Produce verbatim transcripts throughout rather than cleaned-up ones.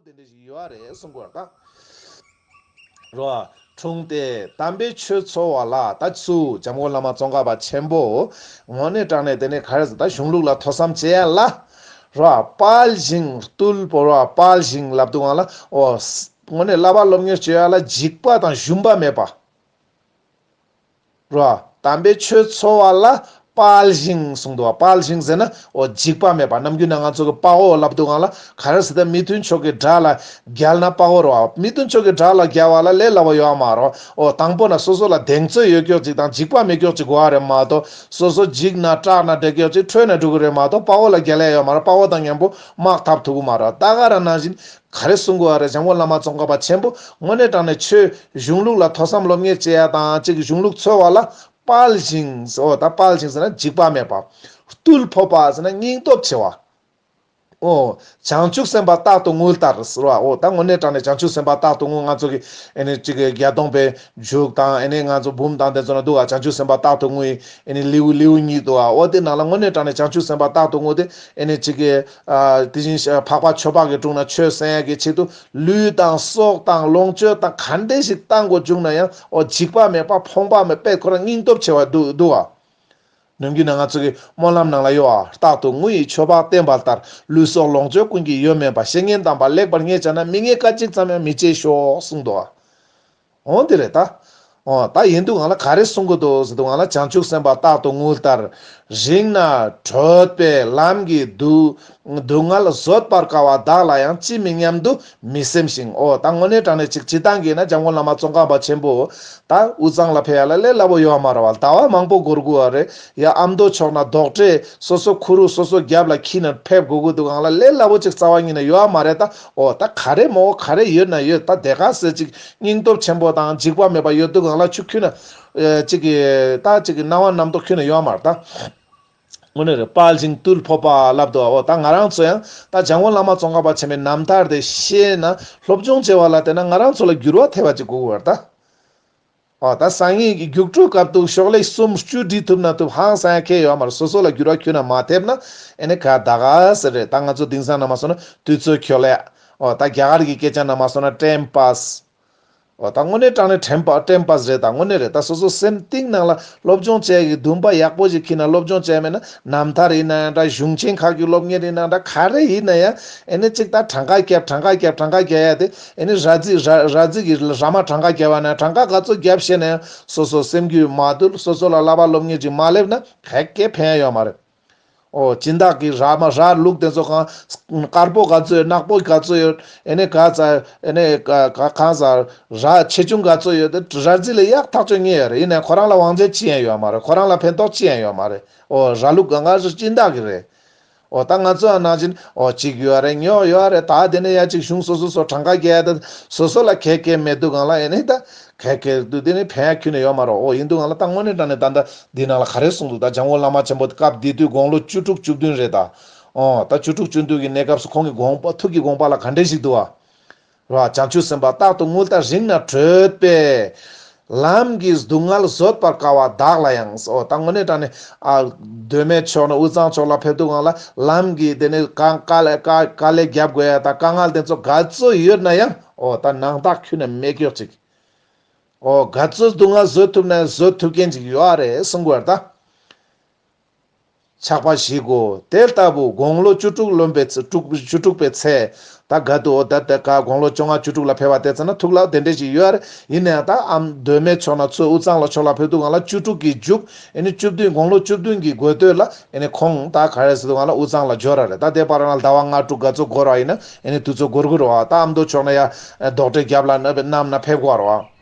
དེ་འདྲ་ཞིག་ཡོད་རེད་གསུང་དགོས་རེད་ད། རོ། འཁྲུངས་ཏེ་དམ་པའི་ཆོས་འཚོལ་བ་ལ། ད་ཚུ་འཇམ་མགོན་བླ་མ་ཙོང་ཁ་པ་ཆེན་པོ་དངོས་གནས་དྲང་གནས་དེ་ནས་ག་རེ་ཟེར་ད་གཞུང་ལུགས་ལ་ཐོས་བསམ་བྱེད་ཡ་ལ། རོ། དཔལ་ཞིང་རྟུལ་པོ་རོ། དཔལ་ཞིང་ལབ་དུས་སྒང་ལ་འོ། དངོས་གནས་བསླབ་པ་སློབ་གཉེར་བྱེད་ཡ་ལ་འཇིགས་པ་དང་ཞུམ་པ་མེད་པ། རོ། དམ་པའི་ཆོས་འཚོལ་བ་ལ་དཔལ་ཞིང་གསུངས་འདུག་བ། དཔལ་ཞིང་ཟེར་ན་འོ་འཇིགས་པ་མེད་པ། ནམ་རྒྱུན་ན་ང་ཚོ་གི་དཔའ་བོ་ལབ་དུས་སྒང་ལ་ག་རེ་ཟེར་ད་མི་མཐུན་ཕྱོགས་ཀྱི་དགྲ་ལ་རྒྱལ་ན་དཔའ་བོ་རོ། མི་མཐུན་ཕྱོགས་ཀྱི་དགྲ་ལ་རྒྱལ་བ་ལ་ལས་སླ་བོ་ཡོད་མ་རོ། འོ་དང་པོ་ན་སོ་སོ་ལ་གདེང་ཚོད་ཡོད་ཀྱོག་ཅིག་དང་འཇིགས་པ་མེད་ཀྱོག་ཅིག་དགོས་བ་རེད་མ་གཏོགས། སོ་སོ་འཇིགས་ན་སྐྲག་ན་འདྲ་ཀྱོག་ཅིག་ཁྲོས་ན་འགྲོ་གི་རེད་མ་གཏོགས། དཔའ་བོ་ལ་རྒྱལ་ཡ་ཡོད་མ་རོ། དཔའ་བོ་དང་མཉམ་པོ་དམག་འཐབ་ཐུབ་གི་མ་རོ། ད་ག་ར་ནང་བཞིན། ག་རེ་གསུང་དགོས་བ་རེད། འཇམ་མགོན་བླ་མ་ཙོང་ཁ་པ་ཆེན་པོ་དངོས་གནས་དྲང་གནས་ཆོས་གཞུང་ལུགས་ལ་ཐོས་བསམ་སློབ་གཉེར་བྱེད་ཡ་དང་གཅིག་གཞུང་ལུགས་འཚོལ་བ་ལ་དཔལ་ཞིང་ཟེར། འོ་ད་དཔལ་ཞིང་ཟེར་ན་འཇིགས་པ་མེད་པ། རྟུལ་ཕོད་པ་ཟེར་ན་སྙིང་སྟོབས་ཆེ་བ། འོ། བྱང་ཆུབ་སེམས་དཔའ་རྟག་ཏུ་ངུ་ལྟར་ཟེར་བ། འོ་ད་དངོས་གནས་དྲང་གནས་བྱང་ཆུབ་སེམས་དཔའ་རྟག་ཏུ་ངུ། ང་ཚོ་གི་ཨེ་ནི་གཅིག་གི་བརྒྱད་སྟོང་པའི་མཇུག་དང་ཨེ་ནི་ང་ཚོ་འབུམ་དང་དེ་ཚོ་ན་འདུག་ག་བྱང་ཆུབ་སེམས་དཔའ་རྟག་ཏུ་ངུ་ཡི་ཨེ་ནི་ལེའུ་ལེའུ་གཉིས་འདུག་ག་འོ་དེ་ནང་ལ་དངོས་གནས་དྲང་གནས་བྱང་ཆུབ་སེམས་དཔའ་རྟག་ཏུ་ངུ་དེ་ཨེ་ནི་གཅིག་གི་ཨ། དེ་བཞིན་ཤ་འཕགས་པ་ཆོས་འཕགས་ཀྱི་དྲུང་ན་ཆོས་གསན་ཡ་གི་ཆེད་དུ་ལུས་དང་སྲོག་དང་ལོངས་སྤྱོད་དང་ག་འདྲས་ཞིག་བཏང་དགོས་བྱུང་ན་ཡང་འོ་འཇིགས་པ་མེད་པ་ཕོངས་པ་མེད་པས་ཁོ་རང་སྙིང་སྟོབས་ཆེ་བ་འདུག་འདུག་ཨ། ནམ་རྒྱུན་ན་ང་ཚོ་གི་སྨོན་ལམ་ནང་ལ་ཡོད་ཨ། རྟག་ཏུ་ངུ་ཡི་ཆོས་འཕགས་བསྟན་པ་ལྟར། ལུས་སྲོག་ལོངས་སྤྱོད་ཀུན་གྱི་ཡོད་མིན་པ། བཤེས་གཉེན་དམ་པ་ལེགས་པར་མཉེས་བྱ་ན། མི་ངན་སྐད་ཅིག་ཙམ་ཡང་མི་བྱེད་ཤོག་གསུངས་འདུག་ཨ། འོ་འདི་རེད་ད། འོ་ད་ཡིན་དུས་སྒང་ལ་ག་རེ་གསུང་གི་འདུག་ཟེར་དུས་སྒང་ལ། བྱང་ཆུབ་སེམས་དཔའ་རྟག་ཏུ་ངུ་ལྟར། རིང་ན་བགྲོད་པའི་ལམ་གྱི་སྡུག་སྡུག་བསྔལ་བཟོད་པར་དཀའ་བ་དག་ལ་ཡང་། ཅི་མི་སྙམ་དུ་མི་སེམས་ཤིང་། འོ་ད་དངོས་གནས་དྲང་གནས་ཅིག་སྤྱིར་བཏང་གི་ན་འཇམ་མགོན་བླ་མ་ཙོང་ཁ་པ་ཆེན་པོ་ད་དབུས་གཙང་ལ་ཕེབས་ཡ་ལ་ལས་སླ་པོ་ཡོད་མ་རེད་བ། ཟླ་བ་མང་པོ་འགོར་དགོས་བ་རེད་ཡ། ཨ་མདོ་ཕྱོགས་ན་རྡོག་ཁྲེས་སོ་སོ་ཁུ་རུ་སོ་སོ་རྒྱབ་ལ་འཁྱེར་ནས་ཕེབས་དགོས་ཀྱི་འདུག་སྒང་ལ་ལས་སླ་པོ་ཅིག་རྩ་བ་ཉིད་ནས་ཡོད་མ་རེད་ད། འོ་ད་ག་རེ་མོ་ག་རེ་ཡོད་ན་ཡོད་ད། དེ་ག་ཟེར་ཅིག་སྙིང་སྟོབས་ཆེན་པོ་དང་འཇིགས་པ་མེད་པ་ཡོད་དུས་སྒང་ལ་ཆུ་ཁྱོན་ནས་ཨེ་ཅིག་གི་ད་ཅིག་གི་སྣང་བ་རྣམ་རྟོག་ཁྱོན་ནས་ཡོད་མ་རེད་ད། དངོས་གནས་རེད། དཔལ་ཞིང་རྟུལ་ཕོད་པ་ལབ་འདུག་འོ་ད་ང་རང་ཚོ་ཡང་ད་འཇམ་མགོན་བླ་མ་ཙོང་ཁ་པ་ཆེན་པོའི་རྣམ་ཐར་དེ་ཤེས་ན་སློབ་སྦྱོང་བྱེད་པ་ལ་བལྟས་ན་ང་རང་ཚོ་ལ་འགྱུར་བ་ཐེབས་པ་ཅིག་དགོས་ཀྱི་ཡོད་རེད་ད། འོ་ད་སང་ཉིན་གྱི་རྒྱུགས་སྤྲོད་སྐབས་དུ་ཤོག་ལེ་གསུམ་བཅུ་སྒྲིལ་ཐུབ་ན་ཐུབ། ཧང་སང་ཡ་ཁེལ་ཡོད་མ་རེད། སོ་སོ་ལ་འགྱུར་བ་ཁྱོན་ནས་མ་ཐེབས་ན་ཨེ་ནི་ག་ད་ག་ཟེར་རེད། ད་ང་ཚོ་དེང་སང་ན་མ་སོང་ན་དུས་ཚོད་འཁྱོལ་ཡ། འོ་ད་རྒྱ་གར་གྱི་སྐད་ཆ་ན་མ་སོང་ན་ཊེམ་པཱས། འོ་ད་དངོས་གནས་དྲང་གནས་ཊེམ་པཱ་ཊེམ་པཱས་རེད། ད་དངོས་གནས་རེད། ད་སོ་སོ་སེམས་གཏིང་ནང་ལ་སློབ་སྦྱོང་བྱས་ཀྱི་འདུན་པ་ཡག་པོ་ཞིག་འཁྱེར་ན། སློབ་སྦྱོང་བྱས་མེད་ན་རྣམ་ཐར་ཡིན་ན་ཡང་འདྲ། གཞུང་ཆེན་ཁག་གི་སློབ་གཉེར་ཡིན་ན་འདྲ། ག་རེ་ཡིན་ན་ཡང་ཨེ་ནི་གཅིག་ད་གྲངས་ཀ་རྒྱབ་གྲངས་ཀ་རྒྱབ་གྲངས་ཀ་རྒྱབ་ཡ་དེ་ཨེ་ནི་ར་རྫི་ར་ར་རྫི་གི་ར་མ་གྲངས་ཀ་རྒྱབ་པ་ན་གྲངས་ཀ་ག་ཚོད་རྒྱབ་ཤེས་ན་ཡང་སོ་སོ་སེམས་རྒྱུད་མ་དུལ། སོ་སོ་ལ་བསླབ་པ་སློབ་གཉེར་ཅིག་མ་སླེབས་ན་ག་གེ་ཕན་ཡ་ཡོད་མ་རེད། ཨོ་སྦྱིན་བདག་གི་ར་མ་ར་ལུག་དེ་ཚོ་གང་དཀར་པོ་ག་ཚོད་ཡོད། ནག་པོ་ག་ཚོད་ཡོད། ཨེ་ནི་ག་ཚ་ཨེ་ནི་ག་ག་གང་ཟ་ར་ཆེ་ཆུང་ག་ཚོད་ཡོད། དེ་ར་རྫི་ལ་ཡག་ཐག་ཆོད་ངེས་ཡོད་རེད། ཡིན་ནའི་ཁོ་རང་ལ་དབང་ཆ་ཅི་ཡང་ཡོད་མ་རེད། ཁོ་རང་ལ་ཕན་ཐོགས་ཅི་ཡང་ཡོད་མ་རེད། ཨོ་ར་ལུག་གང་ག་སྦྱིན་བདག་གི་རེད། ཨོ་ད་ང་ཚོ་ཡང་ནང་བཞིན་ཨོ་གཅིག་ཡོད་རེད། ཉོ་ཡོད་རེད། ད་དེ་ནས་ཡ་གཅིག་གཞུང་སོ་སོ་སོ་གྲངས་ཀ་རྒྱག་ཡ་ད་སོ་སོ་ལ་གལ་གལ་མེད་དུས་སྒང་ལ་ཨེ་ནི་ད་གལ་གལ་དུས་དེ་ནི་ཕན་ཡ་ཁྱོན་ནས་ཡོད་མ་རེད། ཨོ་ཡིན་དུས་སྒང་ལ་ད་དངོས་གནས་དྲང་གནས་ད་ལྟ་འདི་ནང་ལ་ག་རེ་གསུངས་འདུག་ད་འཇམ་མགོན་བླ་མ་ཆེན་པོ་སྐབས་དེ་དུས་དགུང་ལོ་བཅུ་དྲུག་བཅུ་བདུན་རེད་ད། ཨོ་ད་བཅུ་དྲུག་བཅུ་བདུན་གྱི་གནས་སྐབས་སུ་ཁོང་གི་དགོངས་པ་ཐུགས་ཀྱི་དགོངས་པ་ལ་ག་འདྲས་ཞིག་འདུག་བ། ར་བྱང་ཆུབ་སེམས་དཔའ་རྟག་ཏུ་ངུ་ལྟར་རིང་ན་བགྲོད་པས། ལམ་གྱི་སྡུག་བསྔལ་བཟོད་པར་དཀའ་བ་དག་ལ་ཡང་། ཨོ་ད་དངོས་གནས་དྲང་གནས་ཨ་མདོ་སྨད་ཕྱོགས་ནས་དབུས་གཙང་ཕྱོགས་ལ་ཕེབས་དུས་སྒང་ལ་ལམ་གྱི་དེ་ནས་དཀའ་དཀའ་ལས་དཀའ་དཀའ་ལས་རྒྱབ་དགོས་ཡ་དང་དཀའ་ངལ་དེ་ཚོ་ག་ཚོད་ཡོད་ན་ཡང་། ཨོ་ད་ནང་རྟགས་ཁྱོན་ནས་མེད་ཀྱོག་ཅིག་ཨོ་ག་ཚོད་སྡུག་བསྔལ་བཟོད་ཐུབ་ན་བཟོད་ཐུབ་མཁན་ཅིག་ཡོད་རེད་གསུང་དགོས་རེད་ད། ཆགས་པ་ཞིག་གོ། དེ་ལྟ་བུ་དགུང་ལོ་བཅུ་དྲུག་ལོན་པའི་ཚེ་དྲུག་བཅུ་དྲུག་པའི་ཚེ། ད་ག་དུ་འོ་ད་ད་ག་དགུང་ལོ་བཅོ་ལྔ་བཅུ་དྲུག་ལ་ཕེབས་པ་དེ་ཚེ་ན་ཐུགས་ལ་དེ་འདྲས་ཞིག་ཡོད་རེད། ཡིན་ནའང་ད་ཨ་མདོ་སྨད་ཕྱོགས་ན་ཚུར་དབུས་གཙང་ལ་ཕྱོགས་ལ་ཕེབས་དུས་སྒང་ལ་བཅུ་དྲུག་གི་མཇུག་ཨེ་ནི་བཅུ་བདུན་དགུང་ལོ་བཅུ་བདུན་གྱི་འགོ་སྟོད་ལ་ཨེ་ནི་ཁོང་ད་ག་རེ་ཟེར་དུས་སྒང་ལ་དབུས་གཙང་ལ་འབྱོར་ར་རེད། ད་དེ་བར་ན་ཟླ་བ་ལྔ་དྲུག་ག་ཚོད་འགོར་བ་ཡིན་ན་ཨེ་ནི་དུས་ཚོད་འགོར་གི་རེད་བ། ད་ཨ་མདོ་ཕྱོགས་ན་ཡ་རྡོག་ཁྲེས་རྒྱབ་ལ་ནི་གནམ་ན་ཕེབས་དགོས་རེད་བ།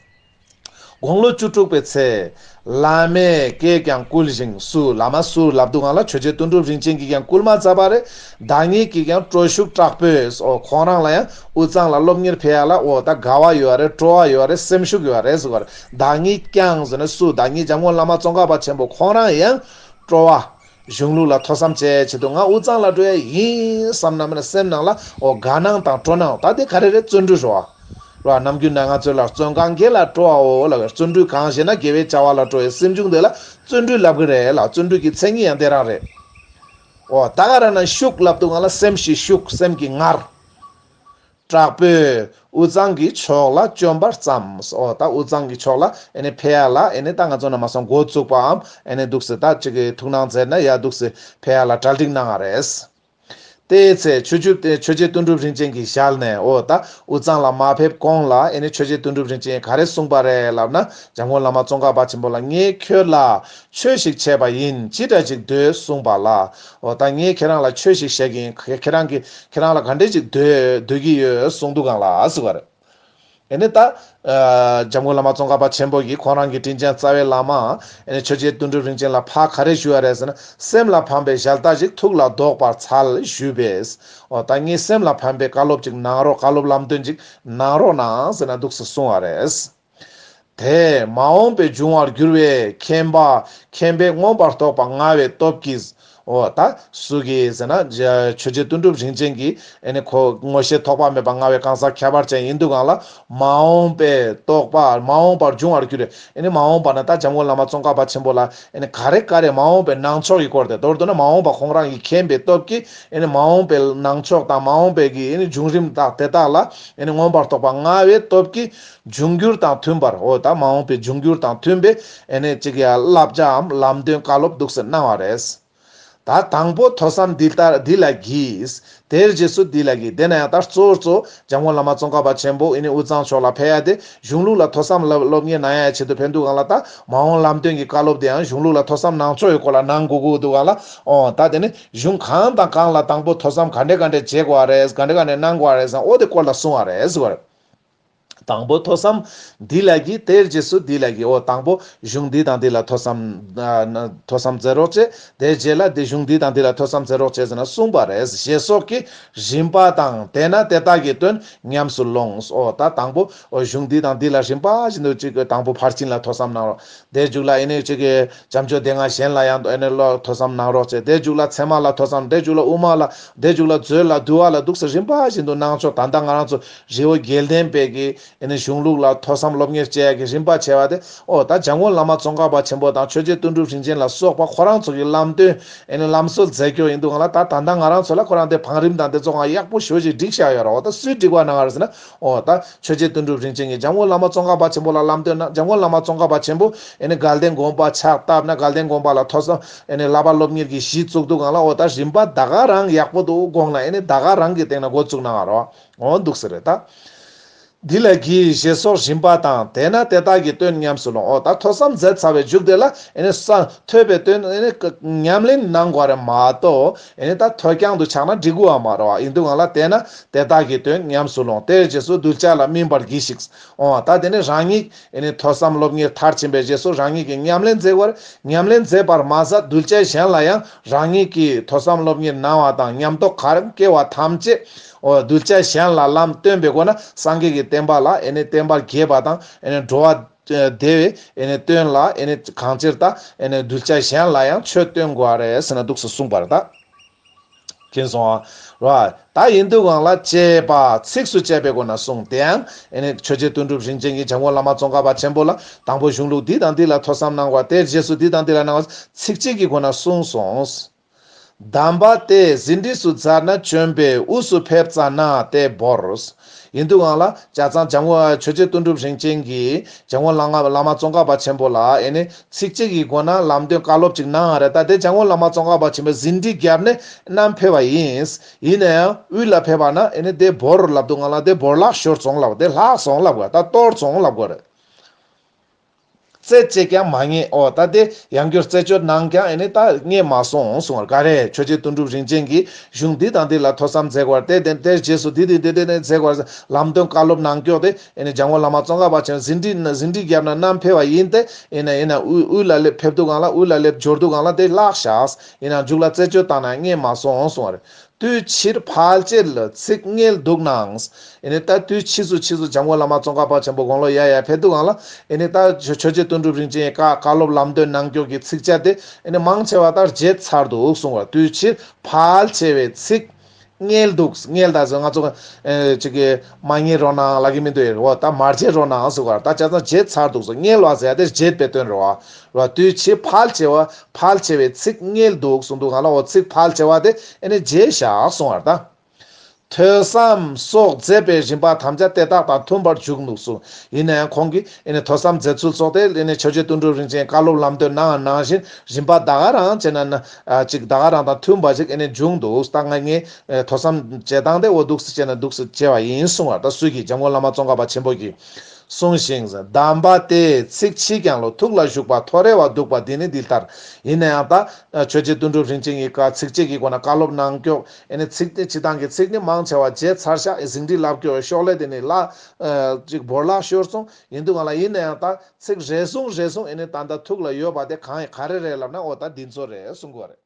དགུང་ལོ་བཅུ་དྲུག་པའི་ཚེ། བླ་མས་བསྐྱེད་ཀྱང་བསྐུལ་ཞིང་བསུ། བླ་མ་བསུ་ལབ་དུས་སྒང་ལ་ཆོས་རྗེ་དོན་གྲུབ་རིན་ཆེན་གྱིས་ཀྱང་བསྐུལ་མ་མཛད་པ་རེད། བདག་ཉིད་ཀྱིས་ཀྱང་སྤྲོ་ཤུགས་དྲག་པོས། ཨོ་ཁོང་རང་ལ་ཡང་དབུས་གཙང་ལ་སློབ་གཉེར་ཕེབས་ཡ་ལ་ཨོ་ད་དགའ་བ་ཡོད་རེད། སྤྲོ་བ་ཡོད་རེད། སེམས་ཤུགས་ཡོད་རེད་ཟེར་བ་རེད། བདག་ཉིད་ཀྱང་ཟེར་ནས་བསུ། བདག་ཉིད་འཇམ་མགོན་བླ་མ་ཙོང་ཁ་པ་ཆེན་པོ་ཁོང་རང་ཡང་སྤྲོ་བ། གཞུང་ལུགས་ལ་ཐོས་བསམ་བྱས་ཆེད་དུ་ང་དབུས་གཙང་ལ་འགྲོ་ཡ་ཡིན་བསམ་ན་མིན་ན་སེམས་ནང་ལ་ཨོ་དགའ་སྣང་དང་སྤྲོ་སྣང་། ད་དེ་ག་རེ་རེད། བརྩོན་འགྲུས་རེད་བ། ར་ནམ་རྒྱུན་ན་ང་ཚོ་ལ་བརྩོན་གང་དགེ་ལ་སྤྲོ་བའོ་ལབ་པའི་བརྩོན་འགྲུས་གང་ཞེ་ན་དགེ་བའི་བྱ་བ་ལ་སྤྲོ་བའི་སེམས་བྱུང་དེ་ལ་བརྩོན་འགྲུས་ལབ་གི་རེད་ལ། བརྩོན་འགྲུས་ཀྱི་མཚན་ཉིད་ཡང་དེ་རང་རེད། ཨོ་ད་ག་ར་ན་ཤུགས་ལབ་དུས་སྒང་ལ་སེམས་ཤིག་ཤུགས་སེམས་ཀྱི་ངར། དྲག་པོས་དབུས་གཙང་གི་ཕྱོགས་ལ་བཅོམ་པར་བརྩམས། ཨོ་ད་དབུས་གཙང་གི་ཕྱོགས་ལ་ཨེ་ནི་ཕེབས་ཡ་ལ་ཨེ་ནི་ད་ང་ཚོ་ནང་མ་སོང་འགོ་བཙུགས་པའམ་ཨེ་ནི་འདུག་སེ་ད་ཅིག་གི་ཐུགས་སྣང་མཛད་ན་ཡ་འདུག་སེ་ཕེབས་ཡ་ལ་གྲ་སྒྲིག་གནང་བ་རེད། དེའི་ཚེ་ཆོས་བརྒྱུད་ཆོས་རྗེ་དོན་གྲུབ་རིན་ཆེན་གྱི་ཞལ་ནས་ཨོ་ད་དབུས་གཙང་ལ་མ་ཕེབས་གོང་ལ་ཨེ་ནི་ཆོས་རྗེ་དོན་གྲུབ་རིན་ཆེན་ག་རེ་གསུངས་པ་རེད་ལབ་ན། འཇམ་མགོན་བླ་མ་ཙོང་ཁ་པ་ཆེན་པོ་ལ་ངས་ཁྱོད་ལ་ཆོས་ཤིག་བྱས་པ་ཡིན། ཅི་འདྲ་ཅིག་འདོད་གསུངས་པ་ལ། ཨོ་ད་ངས་ཁྱེད་རང་ལ་ཆོས་ཤིག་བཤད་ཀྱི་ཡིན། ཁྱེད་རང་གི་ཁྱེད་རང་ལ་ག་འདྲ་ཅིག་འདོད་འདོད་ཀྱི་ཡོད་གསུངས་འདུག་གང་ལ་ཟེར་བ་རེད། ཨེ་ནི་ད། ཨ། འཇམ་མགོན་བླ་མ་ཙོང་ཁ་པ་ཆེན་པོ་གིས་ཁོང་རང་གི་དྲིན་ཅན་རྩ་བའི་བླ་མ་ཨེ་ནི་ཆོས་རྗེ་དོན་གྲུབ་རིན་ཆེན་ལ་ཕར་ག་རེ་ཞུ་བ་རེད་ཟེར་ན། སེམས་ལ་ཕན་པའི་ཞལ་ཏ་ཞིག་ཐུགས་ལ་འདོགས་པར་འཚལ་ཞུས་པས། འོ་ད་ངའི་སེམས་ལ་ཕན་པའི་བཀའ་སློབ་ཅིག་གནང་རོགས། བཀའ་སློབ་ལམ་སྟོན་ཅིག་གནང་རོགས་གནང་ཟེར་ན་འདུག་སེ་གསུང་བ་རེད། དེས་མ་འོངས་པའི་འབྱུང་བར་འགྱུར་བའི་མཁྱེན་པ་མཁྱེན་པས་མངོན་པར་རྟོགས་པ་མངའ་བའི་སྟོབས་ཀྱིས། འོ་ད་སུ་གིས་ཟེར་ན། ཆོས་རྗེ་དོན་གྲུབ་རིན་ཆེན་གྱིས་ཨེ་ནི་ཁོ་མངོན་ཤེས་ཐོགས་པ་མེད་པ་མངའ་བའི་གང་ཟག་ཁྱད་པར་ཅན་ཡིན་དུས་གང་ལ། མ་འོངས་པའི་རྟོགས་པ་མ་འོངས་པར་འབྱུང་བར་འགྱུར་བའི་ཨེ་ནི་མ་འོངས་པ་ན་ད་འཇམ་མགོན་བླ་མ་ཙོང་ཁ་པ་ཆེན་པོ་ལ་ཨེ་ནི་ག་རེ་ག་རེ་མ་འོངས་པའི་ནང་ཆོས་ཀྱི་སྐོར་དེ་མདོར་བསྡུ་ན་མ་འོངས་པ་ཁོང་རང་གིས་མཁྱེན་པའི་སྟོབས་ཀྱིས་ཨེ་ནི་མ་འོངས་པའི་ནང་ཆོས་དང་མ་འོངས་པའི་གི་ཨེ་ནི་བྱུང་རིམ་དག་དེ་དག་ལ་ཨེ་ནི་མངོན་པར་རྟོགས་པ་མངའ་བའི་སྟོབས་ཀྱིས། འབྱུང་འགྱུར་དང་མཐུན་པར། འོ་ད་མ་འོངས་པའི་འབྱུང་འགྱུར་དང་མཐུན་པའི་ཨེ་ནི་ཅིག་ཡ་བསླབ་བྱའམ་ལམ་སྟོན་བཀའ་སློབ་འདུག་སེ་གནང་བ་རེད། ད་དང་པོ་ཐོས་བསམ་འདི་ལྟར་འདི་ལ་གྱིས། དེར་རྗེས་སུ་འདི་ལ་གྱིས། དེ་ན་ཡང་ད་གཙོ་བོ་གཙོ་བོ་འཇམ་མགོན་བླ་མ་ཙོང་ཁ་པ་ཆེན་པོ་ཨེ་ནི་དབུས་གཙང་ཕྱོགས་ལ་ཕེབས་ཡ་དེ་གཞུང་ལུགས་ལ་ཐོས་བསམ་སློབ་སློབ་གཉེར་གནང་ཡ་ཆེད་དུ་ཕེབས་འདུག་གང་ལ། ད་མ་འོངས་ལམ་སྟོན་གྱི་བཀའ་སློབ་དེ་ཡང་གཞུང་ལུགས་ལ་ཐོས་བསམ་ནང་ཆོས་ཡི་སྐོར་ལ་གནང་དགོས་ཀྱི་འདུག་གང་ལ། འོ་ད་དེ་ནི་གཞུང་གང་དང་གང་ལ་དང་པོ་ཐོས་བསམ་ག་འདྲས་ག་འདྲས་བྱེད་དགོས་པ་རེད། ག་འདྲས་ག་འདྲས་གནང་དགོས་པ་རེད་ཟེར་ན། འོ་དེ་སྐོར་ལ་གསུང་བ་རེད་ཟེར་བ་རེད། དང་པོ་ཐོས་བསམ་འདི་ལ་གྱིས། དེར་རྗེས་སུ་འདི་ལ་གྱིས། འོ་དང་པོ་གཞུང་འདི་དང་འདི་ལ་ཐོས་བསམ་ཨ་ཐོས་བསམ་མཛད་རོགས་བྱེད། དེའི་རྗེས་ལ་དེ་གཞུང་འདི་དང་འདི་ལ་ཐོས་བསམ་མཛད་རོགས་བྱེད་ཟེར་ན་གསུངས་པ་རེད། ཞེས་སོགས་ཀྱི་རིམ་པ་དང་། དེས་ན་དེ་དག་གི་དོན་ཉམས་སུ་ལོངས། འོ་ད་དང་པོ་འོ་གཞུང་འདི་དང་འདི་ལ་རིམ་པ་བཞིན་དུ་གཅིག་གི་དང་པོ་ཕར་ཕྱིན་ལ་ཐོས་བསམ་གནང་རོགས། དེའི་མཇུག་ལ་ཨེ་ནི་གཅིག་གི་བྱམས་ཆོས་སྡེ་ལྔ་གཞན་ལ་ཡང་ཨེ་ནི་ལོ་ཐོས་བསམ་གནང་རོགས་བྱེད། དེའི་མཇུག་ལ་ཚད་མ་ལ་ཐོས་བསམ། དེའི་མཇུག་ལ་དབུ་མ་ལ། དེའི་མཇུག་ལ་མཛོད་ལ་འདུལ་བ་ལ་འདུག་སེ་རིམ་པ་བཞིན་དུ་གནང་ཆོག་ད་ལྟ་ང་རང་ཚོ་རི་བོ་དགེ་ལྡན་པའི་གི་ཨེ་ནི་གཞུང་ལུགས་ལ་ཐོས་བསམ་སློབ་གཉེར་བྱེད་ཡ་གི་རིམ་པ་བྱས་པ་དེ། ཨོ་ད་འཇམ་མགོན་བླ་མ་ཙོང་ཁ་པ་ཆེན་པོ་དང་ཆོས་རྗེ་དོན་གྲུབ་རིན་ཆེན་ལ་སོགས་པ་ཁོ་རང་ཚོ་གི་ལམ་སྟོན་ཨེ་ནི་ལམ་སྲོལ་མཛད་རྒྱུ་ཡིན་འདུག་གང་ལ། ད་ད་ལྟ་ང་རང་ཚོ་ལ་ཁོ་རང་དེ་བང་རིམ་དང་དེ་ཚོ་གང་ཡག་པོ་ཞེ་པོ་ཅིག་བསྒྲིགས་བཞག་ཡོད་རེད། འོ་ད་སུས་བསྒྲིགས་པ་གནང་བ་རེད་ཟེར་ན། འོ་ད་ཆོས་རྗེ་དོན་གྲུབ་རིན་ཆེན་གྱིས་འཇམ་མགོན་བླ་མ་ཙོང་ཁ་པ་ཆེན་པོ་ལ་ལམ་སྟོན་གནང་། འཇམ་མགོན་བླ་མ་ཙོང་ཁ་པ་ཆེན་པོ་ཨེ་ནི་དགའ་ལྡན་དགོན་པ་ཕྱག་བཏབ་ན་དགའ་ལྡན་དགོན་པ་ལ་ཐོས་བསམ་ཨེ་ནི་བསླབ་པ་སློབ་གཉེར་གྱི་གཞི་བཙུགས་འདུག་གང་ལ། འོ་ད་རིམ་པ་ད་ག་རང་ཡག་པོ་འདུག་དགོངས་ན་ཨེ་ནི་ད་ག་རང་གི་སྟེང་ན་འགོ་བཙུགས་གནང་བ་རེད། འོ་འདུག་ཟེར་རེད་ད། འདི་ལ་གྱིས། ཞེས་སོགས་རིམ་པ་དང་། དེས་ན་དེ་དག་གི་དོན་ཉམས་སུ་ལོངས། འོ་ད་ཐོས་བསམ་མཛད་ཚར་བའི་མཇུག་དེ་ལ་ཨེ་ནི་ས་ཐོས་པའི་དོན་ཨེ་ནི་ཉམས་ལེན་གནང་དགོས་རེད་མ་གཏོགས་ཨེ་ནི་ད་ཐོས་རྐྱང་དུ་ཆགས་ན་འགྲིག་གི་ཡོད་མ་རེད་བ། ཡིན་དུས་གང་ལ། དེས་ན་དེ་དག་གི་དོན་ཉམས་སུ་ལོངས། དེར་རྗེས་སུ་གདུལ་བྱ་ལ་སྨིན་པར་གྱིས་ཤིག་འོ་ད་དེ་ནི་རང་ཉིད་ཨེ་ནི་ཐོས་བསམ་སློབ་གཉེར་མཐར་ཕྱིན་པའི་རྗེས་སུ་རང་ཉིད་ཀྱིས་ཉམས་ལེན་མཛད་དགོས་རེད། ཉམས་ལེན་མཛད་པར་མ་ཟད་གདུལ་བྱ་གཞན་ལ་ཡང་རང་ཉིད་ཀྱིས་ཐོས་བསམ་སློབ་གཉེར་གནང་བ་དང་ཉམས་རྟོགས་ག་རེ་སྐྱེ་བ་ཐམས་ཅད། འོ་གདུལ་བྱ་གཞན་ལ་ལམ་སྟོན་པའི་སྒོ་ན་སངས་རྒྱས་ཀྱི་བསྟན་པ་ལ་ཨེ་ནི་བསྟན་པ་རྒྱས་པ་དང་ཨེ་ནི་འགྲོ་བ་བདེ་བའི་ཨེ་ནི་དོན་ལ་ཨེ་ནི་གང་ཕྱིར་ད་ཨེ་ནི་གདུལ་བྱ་གཞན་ལ་ཡང་ཆོས་སྟོན་དགོས་རེད་ཟེར་ན་འདུག་སེ་གསུངས་པ་རེད་ད། མཁྱེན་སོང་ཨ། ར། ད་ཡིན་དུས་གང་ལ་ཅེས་པ་ཚིགས་སུ་བཅད་པའི་སྒོ་ནས་གསུངས། དེ་ཡང་ཨེ་ནི་ཆོས་རྗེ་དོན་གྲུབ་རིན་ཆེན་གྱིས་འཇམ་མགོན་བླ་མ་ཙོང་ཁ་པ་ཆེན་པོ་ལ་དང་པོ་གཞུང་ལུགས་འདི་དང་འདི་ལ་ཐོས་བསམ་གནང་བ། དེར་རྗེས་སུ་འདི་དང་འདི་ལ་གནང་བ་ཚིགས་བཅད་ཀྱི་སྒོ་ནས་གསུངས་སོང་། གདམས་པ་དེ་ཟིན་བྲིས་སུ་མཛད་ན་བཅོམ་པས་དབུས་སུ་ཕེབས་ཙ་ན་དེ་བོར། ཡིན་དུས་གང་ལ་ཆ་ཚང་འཇམ་མགོན་ཆོས་རྗེ་དོན་གྲུབ་རིན་ཆེན་གྱིས་འཇམ་མགོན་བླ་མ་བླ་མ་ཙོང་ཁ་པ་ཆེན་པོ་ལ་ཨེ་ནི་ཚིགས་བཅད་ཀྱི་སྒོ་ནས་ལམ་སྟོན་བཀའ་སློབ་ཅིག་གནང་བ་རེད། ད་དེ་འཇམ་མགོན་བླ་མ་ཙོང་ཁ་པ་ཆེན་པོས་ཟིན་བྲིས་བརྒྱབ་ནས་བསྣམས་ཕེབས་པ་ཡིན། ཡིན་ན་ཡང་དབུས་ལ་ཕེབས་པ་ན་ཨེ་ནི་དེ་བོར་ལབ་དུས་གང་ལ་དེ་བོར་བརླག་ཤོར་སོང་ལབ། དེ་བརླག་སོང་ལབ་དགོས། ད་གཏོར་སོང་ལབ་དགོས་རེད། རྩད་བཅད་ཀྱང་མ་རྙེད། འོ་ད་དེ་ཡང་བསྐྱར་རྩད་གཅོད་གནང་ཀྱང་ཨེ་ནི་ད་རྙེད་མ་སོང་གསུང་བར། ག་རེ་ཆོས་རྗེ་དོན་གྲུབ་རིན་ཆེན་གྱིས་གཞུང་འདི་དང་འདི་ལ་ཐོས་བསམ་མཛད་དགོས་པར་ཏེ། དེ་དེར་རྗེས་སུ་འདི་འདི་འདི་འདི་ནས་མཛད་དགོས་པར་ལམ་སྟོན་བཀའ་སློབ་གནང་སྐྱོག་དེ་ཨེ་ནི་འཇམ་མགོན་བླ་མ་ཙོང་ཁ་པ་ཆེན་ཟིན་བྲིས་ན་ཟིན་བྲིས་བརྒྱབ་ན་བསྣམས་ཕེབས་པ་ཡིན་ཏེ། ཡིན་ན་ཡིན་ན་དབུས་དབུས་ལ་སླེབས་ཕེབས་དུས་གང་ལ་དབུས་ལ་སླེབས་འབྱོར་དུས་གང་ལ་དེ་བརླག་བཞག་ཡིན་ནའང་མཇུག་ལ་རྩད་གཅོད་བཏང་ན་རྙེད་མ་སོང་གསུང་བར། དུས་ཕྱིར་ཕལ་ཆེར་ལ་ཚིག་རྙེད་འདུག་ནའང་། ཨེ་ནི་ད་དུས་ཕྱིས་སུ་ཕྱིས་སུ་འཇམ་མགོན་བླ་མ་ཙོང་ཁ་པ་ཆེན་པོ་དགུང་ལོ་ཡར་ཡར་ཕེབས་དུས་གང་ལ་ཨེ་ནི་ད་ཆོས་ཆོས་རྗེ་དོན་གྲུབ་རིན་ཆེན་བཀའ་བཀའ་སློབ་ལམ་སྟོན་གནང་སྐྱོག་གི་ཚིགས་བཅད་དེ་ཨེ་ནི་མང་ཆེ་བ་ད་བརྗེད་ཚར་འདུག་གསུང་བར། དུས་ཕྱིར་ཕལ་ཆེ་བའི་ཚིག་རྙེད་འདུག་རྙེད་ད་ཟེར་ང་ཚོ་ཨེ་ཅིག་གི་མ་རྙེད་རོགས་གནང་ལབ་ཀྱི་མི་འདུག་འོ་ད་མ་བརྗེད་རོགས་གནང་ཟེར་བར། ད་ཆ་ཚང་བརྗེད་ཚར་འདུག་ཟེར། རྙེད་པ་ཟེར་ཡ་དེ་བརྗེད་པའི་དོན་རེད་བ། རེད་བ། དུས་ཕྱིས་ཕལ་ཆེ་བ་ཕལ་ཆེ་བའི་ཚིག་རྙེད་འདུག་གསུང་དུས་གང་ལ་འོ་ཚིག་ཕལ་ཆེ་བ་དེ་ཨེ་ནི་བརྗེད་བཞག་གསུང་བར་ད། ཐོས་བསམ་སོགས་མཛད་པའི་རིམ་པ་ཐམས་ཅད་དེ་དག་དང་མཐུན་པར་འཇུག་ནུས་སོ། ཡིན་ན་ཡང་ཁོང་གིས་ཨེ་ནི་ཐོས་བསམ་མཛད་ཚུལ་སོགས་དེ་ཨེ་ནི་ཆོས་རྗེ་དོན་གྲུབ་རིན་ཆེན་བཀའ་སློབ་ལམ་སྟོན་གནང་ནང་བཞིན་རིམ་པ་ད་ག་རང་བྱས་ན་ན་ཨ་ཅིག་ད་ག་རང་དང་མཐུན་པ་ཞིག་ཨེ་ནི་འབྱུང་འདུག་ད་ང་ངས་ཨེ་ཐོས་བསམ་བྱེད་སྟངས་དེ་འོ་འདུག་སེ་བྱས་ན་འདུག་སེ་བྱས་པ་ཡིན་གསུང་བ། ད་སུ་གིས་འཇམ་མགོན་བླ་མ་ཙོང་ཁ་པ་ཆེན་པོ་གིས། གསུངས་ཤིང་། གདམས་པ་སྟེ་ཚིག་ཕྱིས་ཀྱང་ལོ། ཐུགས་ལ་ཞུགས་པ་ཐོ་རེ་བ་འདུག་པ་འདི་ནི་འདི་ལྟར། ཡིན་ན་ཡང་ད་ཆོས་རྗེ་དོན་གྲུབ་རིན་ཆེན་གྱི་བཀའ་ཚིགས་བཅད་ཀྱི་སྒོ་ནས་བཀའ་སློབ་གནང་སྐྱོག་ཨེ་ནི་ཚིག་དེ་སྤྱི་བཏང་གི་ཚིག་ནི་མང་ཆེ་བ་བརྗེད་ཚར་ཤག་ཟིང་འཁྲིག་ལབ་སྐྱོག་ཤོག་ལེ་དེ་ནི་ལ་ཅིག་བོར་ལག་ཤོར་སོང་ཡིན་འདུག་ག་ལ། ཡིན་ན་ཡང་ད་ཚིག་རེ་ཟུང་རེ་ཟུང་ཨེ་ནི་ད་ལྟ་ཐུགས་ལ་ཡོད་པ་དེ་གང་ཡིན་ག་རེ་རེད་ལབ་ན་འོ་ད་འདི་ཚོ་རེད་གསུང་གི་བ་རེད།